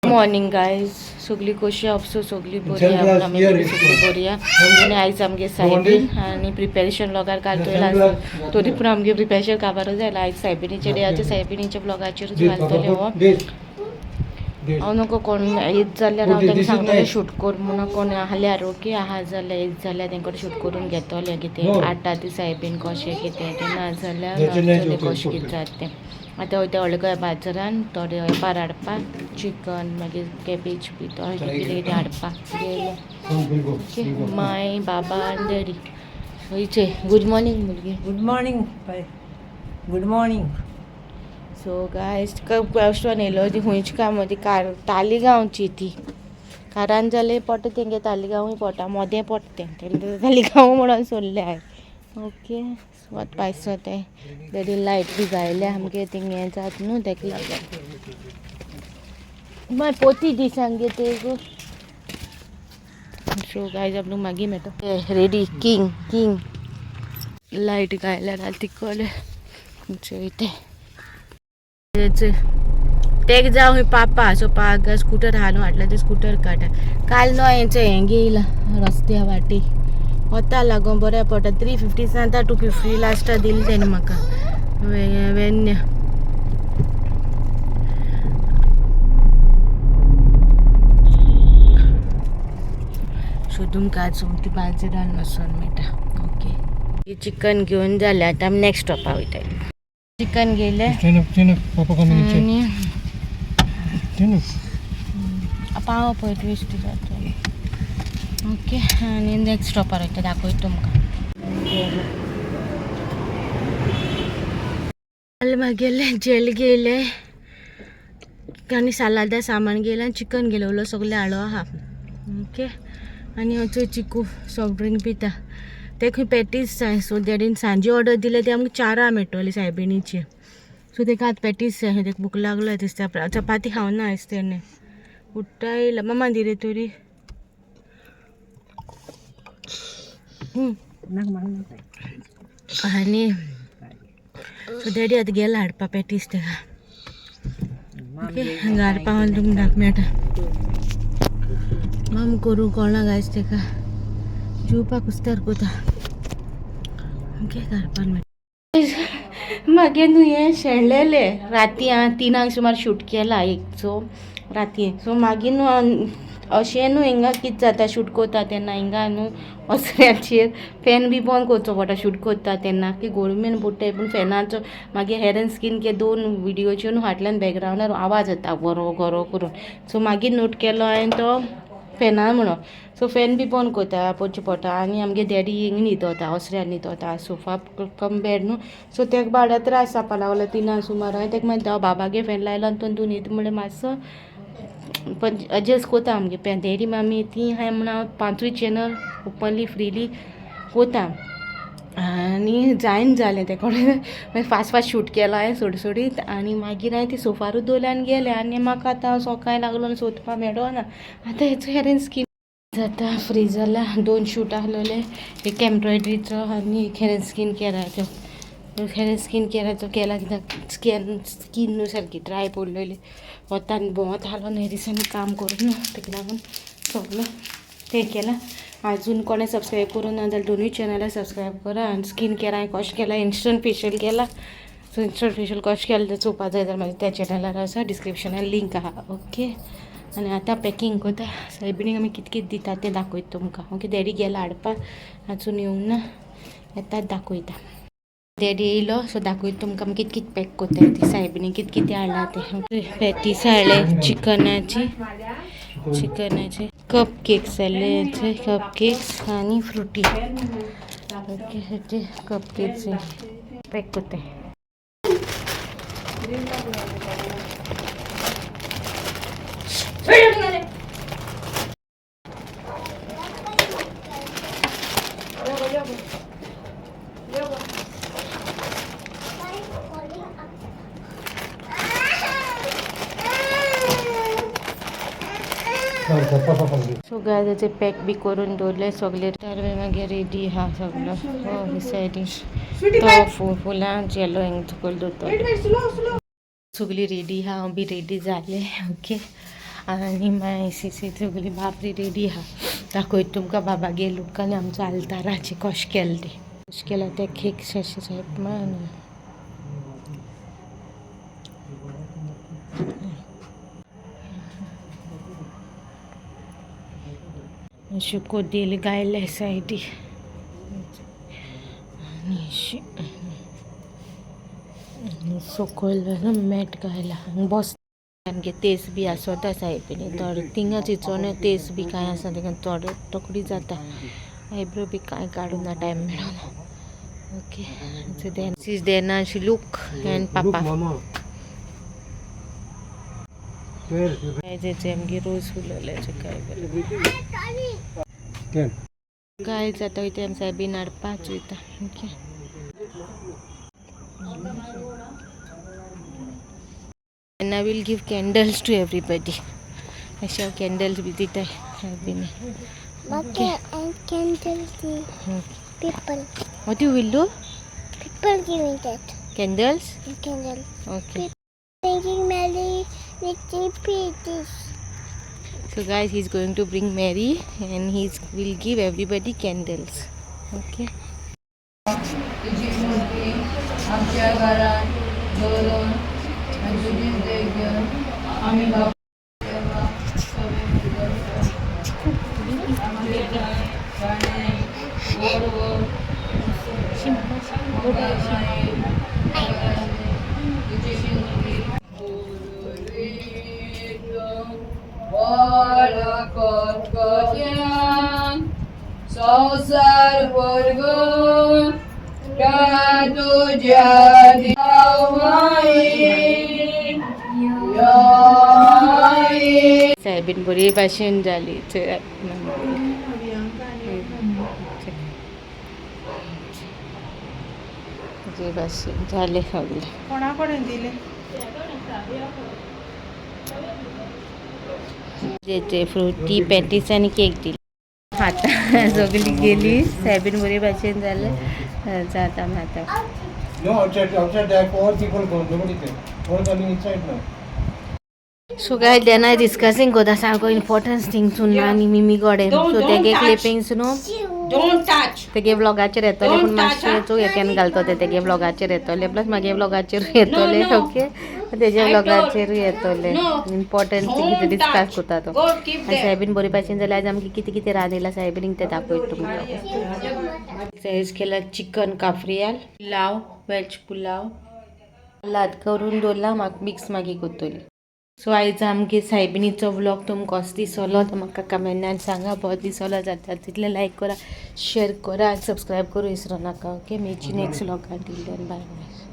Morning guys, सगळी कशी आपसो सगळी बरी आहा, आमी सगळी बरी आहा. आनी आयज आमगे सायबीन आनी प्रिपेरेशन व्लॉगार काल तोयला तरी पूण आमगे प्रिपेरेशन काबारूच जायला. आयज सायबिणीचे डे, सायबिणीच्या व्लॉगाचेरूच घालतले हो. हांव नको कोण येत जाल्यार हांव तांकां सांगतलें शूट कर म्हणून. कोण आहल्यार ओके आहा जाल्यार येत जाल्यार तेंकडे शूट करून घेतोलें कितें आटा ती सायबीन कशें कितें तें, ना जाल्यार कशें कितें जाता तें. आतां वयता व्हडल्या बाजारान थोडे वेपार हाडपाक, चिकन मागीर कॅबेज बी थोडें कितें कितें हाडपाक गेले. ओके, माय बाबा आनी डॅडी वयचे. गुड मॉर्निंग मुलगी. Good morning, good morning. So guys, question येयलो ती खंयची काय ती कार तालिगांवची ती कारान जालें पोटा तेंगे तालिगांवूय पोटा मोदें पोटा तें तालिगांव म्हणून सोडलें हांवें. ओके, सो आतां पायसो तें डॅडी लायट बी घायल्या आमगे थिंग हें जाता न्हू तेका लागून मागीर पोती दी सांगे ते गो. सो गायज, आपलो मागीर मेळटा. रेडी किंग किंग लायट घायल्यार आतां तिकले चोयते तेक जावं पापा. सो पाग स्कूटर हा न्हू हाडला ते स्कूटर काडटा. काल न्हू हेंचें हें घेयला रस्त्या वाटी वता लागून बऱ्या पडटा. 350 सांगता, 250 लास्टा दिली तेणें म्हाका वेन्या. सो तुमकां सोमती बाजारान वचोन मेळटा. ओके, चिकन घेवन जालें, आतां आमी नेक्स्ट स्टॉपा वयता. चिकन घेयलें आनी पाव पळय ट्विस्ट जाता. ओके, आनी नेक्स्ट स्टॉपार वयता, दाखयता तुमकां. मागीर जेल घेयलें आनी सालादा सामान घेयलें आनी चिकन घेयलें, उरलो सगळें हाडो आहा. ओके, आनी हांव चिकू सॉफ्ट ड्रिंक पिता. ते खंय पॅटीस जाय. सो डॅडीन सांजे ऑर्डर दिले ते आमकां 4 मेळटली सायबिणीची. सो तेका आतां पॅटीस जाय, तेका भूक लागलो दिसता. चपाती खावना आयज तेणें, उठ्ठा येयला. मामा दी रे तुरी. आनी सो डॅडी आतां गेला हाडपा पॅटीस तेका. ओके, हांगा हाडपा तुमकां मेळटा. माम करूं कोणा गायस तेका जेवपाक कुस्तार कोता. ओके, घालपाक मेळटा. मागीर न्हू हें शेणलेलें राती हांवें 3 सुमार शूट केला एक. सो राती सो मागीर न्हू अशें न्हू हिंगा कितें जाता शूट करता तेन्ना हिंगा न्हू ओसऱ्याचेर फॅन बी बंद करचो पडटा शूट करता तेन्ना की गोरमेंट पडटा. पूण फॅनाचो मागीर हेर एंड स्कीन केअर 2 विडियोच्यो न्हू फाटल्यान बॅकग्रावंडार आवाज येता बरो गरो करून. सो मागीर नोट केलो हांवें तो फॅना म्हणून. सो फॅन बी बंद करता पडचें पडटा. आनी आमगे डॅडी हिंगा न्हिदता, ओसऱ्यार न्हिदता, सोफा कम बेड न्हू. सो तेका बाबड्या त्रास जावपा लागलो 3 सुमार. हांवें तेका म्हणटा बाबागे फॅन लायलो आनी तूं न्हीद म्हणल्यार मातसो पण एडजस्ट कोता आमगे पे डॅडी मामी ती हांवें म्हण हांव 5 चॅनल ओपनली फ्रिली कोता आनी जायन जालें तें कोणें मागीर फास्ट फास्ट शूट केलो हांवें सोडसोडीत. आनी मागीर हांवें ती सोफारूच दवरलें आनी गेलें. आनी म्हाका आतां सोकाय लागलो आनी सोदपा मेळना आतां हेचो हेर एंड स्कीन जाता फ्री जाला. 2 शूट आहलोले, एक एम्ब्रॉयडरीचो आनी एक हेर स्कीन केअराचो. हेर स्कीन केअराचो केला कित्याक स्कीन न्हू सारकी ड्राय पडलेली, वतान भोंवत आसलो न्हू दिसांनी काम करून न्हू तेका लागून सगळें तें केलां. अजून कोणें सबस्क्रायब करूं ना जाल्यार दोनूय चॅनलाक सबस्क्रायब करा. आनी स्कीन केअर हांवें कशें केलां, इन्स्टंट फेशियल केलां. सो इन्स्टंट फेशियल कशें केलें तें चोवपा जाय जाल्यार म्हाज्या त्या चॅनलार आसा, डिस्क्रिप्शनार लिंक आहा. ओके, आनी आतां पॅकींग करता. सायबिणीक आमी कितें कितें दिता तें दाखयता तुमकां. ओके, डॅडी गेला हाडपाक, अजून येवंक ना, येतात दाखयता. डॅडी येयलो, सो दाखयता तुमकां आमी कितें कितें पॅक करता ती सायबिणीक कितें कितें हाडलां तें. पॅटीस हाडले चिकनाची, चिकनाचे कप केक्स हाडले, कप केक्स आनी फ्रुटी. ओके, ते कप केक्स पॅक करता. सो गायज, पॅक बी करून दवरले सगळे. तर मागीर रेडी आहा सगळो. हो, ही सायडीन तो फुलां झेलो हिंगा सकयल दवरतलो. सगळी रेडी आहा, हांव बी रेडी जालें. ओके, आनी मागीर सगळी बापरी रेडी आहा. दाखयता तुमकां बाबागे लूक आनी आमचो आल्ताराचें कशें केलें तें, कशें केलां तें केक शेशे सायब. अशें कोदेल गायले सायडी आनी अशें आनी सकयल मॅट गायला. बस आमगे तेस बी आसोता सायबिणी थोडे थिंगा चिंचोण्या तेस बी कांय आसा थिंगा थोडे तकडी जाता. आयब्रो बी कांय काडूं ना, टायम मेळना. Okay, so then this is Dena look and papa. जेचे आमगे रोज फुलवल्याचे काय बरें. काय जाता वयता आमी सायबीन हाडपाच वयता. Okay. And I will give candles to everybody. अशा कॅन्डल्स बी दिताय सायबिणी. Okay, and candle the people. What you will do? People giving that Candles? Candle. Okay. Making Mary with the pieces. So guys, he's going to bring Mary and he will give everybody candles. Okay. तुजी मूर्ती आमच्या घरात दवरून आनी तुजीच देख घेवन आमी बाबा देवा सगळे आमचे गाणे व्हड व्हड तुजी मूर्ती व्हड खतखत्यान संवसार वर्गून त्या तुज्या देवाई यो माई. सायबीन बरी भाशेन जाली. चोयात, बरे भाशेन जालें सगळें. कोणा कडेन दिले? जे फ्रुटी पॅटीस आनी केक दिली. आतां सगळी गेली, सायबीन बरी भाशेन जालें. जाता आतां. No, outside, outside there are all people gone, nobody there. All coming inside now. So guys, then I discussing कोता सारको इम्पॉर्टंट थिंग्स उरना आनी मिमी कडेन. सो तेगे क्लिपिंग्स न्हू Don't touch. तेगे व्लॉगाचेर येतले, पूण Don't touch, मातशें चोवया केन्ना घालतो ते. तेगे व्लॉगाचेर येतले, प्लस मागे व्लॉगाचेर येतले. No, no. Okay, तेजे I व्लॉगाचेरूय येतले. No. Important कितें Don't discuss touch. करता तो. Go keep आनी there. सायबीन बरी भाशेन जाल्यार आयज आमकां कितें कितें रांदिलां सायबिनीक तें दाखयता तुमकां. सायज केला चिकन काफ्रियाल, पुलाव, वेज पुलाव लाद करून दवरला, म्हाका मिक्स मागीर करतली. सो आयज आमगे सायबिणीचो व्लॉग तुमकां कसो दिसलो तो म्हाका कमेंटान सांगा. बरो दिसलो जाता तितलें लायक करा, शेअर करा आनी सबस्क्रायब करूं विसरो नाका. ओके, मेळची next व्लॉगान. Till then, bye bye.